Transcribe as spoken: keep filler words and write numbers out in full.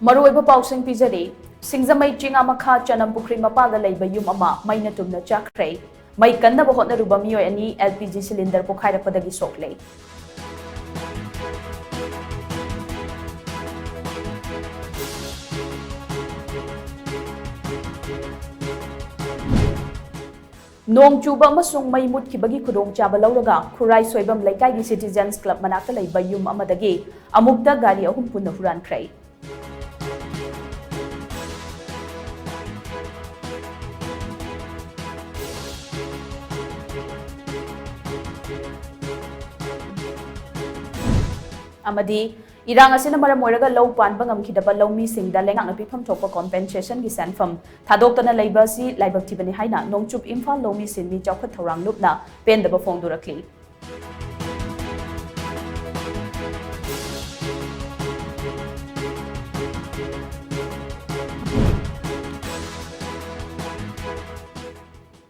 ꯃꯔꯨꯑꯣꯏꯕ ꯄꯥꯎꯁꯤꯡ ꯄꯤꯖꯔꯤ꯫ ꯁꯤꯡꯖꯃꯩ ꯆꯤꯡꯉꯥ ꯃꯈꯥ ꯆꯅꯝ ꯄꯨꯈ꯭ꯔꯤ ꯃꯄꯥꯜꯗ ꯂꯩꯕ ꯌꯨꯝ ꯑꯃ ꯃꯩꯅ ꯇꯨꯝꯅ ꯆꯥꯛꯈ꯭ꯔꯦ꯫ ꯃꯩ ꯀꯟꯅꯕ ꯍꯣꯠꯅꯔꯨꯕ ꯃꯤꯑꯣꯏ ꯑꯅꯤ L P G cylinder ꯄꯣꯈꯥꯏꯔꯛꯄꯗꯒꯤ ꯁꯣꯛꯂꯦ꯫ ꯅꯣꯡ ꯆꯨꯕ ꯑꯃꯁꯨꯡ ꯃꯩ ꯃꯨꯠꯈꯤꯕꯒꯤ ꯈꯨꯗꯣꯡꯆꯥꯕ ꯂꯧꯔꯒ ꯈꯨꯔꯥꯏ ꯁꯣꯏꯕꯝ ꯂꯩꯀꯥꯏꯒꯤ Citizens Club ꯃꯅꯥꯛꯇ ꯂꯩꯕ ꯌꯨꯝ ꯑꯃꯗꯒꯤ ꯑꯃꯨꯛꯇ ꯒꯥꯔꯤ ꯑꯍꯨꯝ ꯄꯨꯟꯅ ꯍꯨꯔꯥꯟꯈ꯭ꯔꯦ꯫ ꯑꯃꯗꯤ ꯏꯔꯥꯡ ꯑꯁꯤꯅ ꯃꯔꯝ ꯑꯣꯏꯔꯒ ꯂꯧ ꯄꯥꯟꯕ ꯉꯝꯈꯤꯗꯕ ꯂꯧꯃꯤꯁꯤꯡꯗ ꯂꯩꯉꯥꯛꯅ ꯄꯤꯐꯝ ꯊꯣꯛꯄ compensationꯒꯤ ꯁꯦꯟꯐꯝ ꯊꯥꯗꯣꯛꯇꯅ ꯂꯩꯕ ꯑꯁꯤ ꯂꯥꯏꯕꯛ ꯊꯤꯕꯅꯤ ꯍꯥꯏꯅ ꯅꯣꯡꯆꯨꯞ ꯏꯝꯐꯥꯜ ꯂꯧꯃꯤ ꯁꯤꯟꯃꯤ ꯆꯥꯎꯈꯠ ꯊꯧꯔꯥꯡ ꯂꯨꯞꯅ ꯄꯦꯟꯗꯕ ꯐꯣꯡꯗꯣꯔꯛꯂꯤ꯫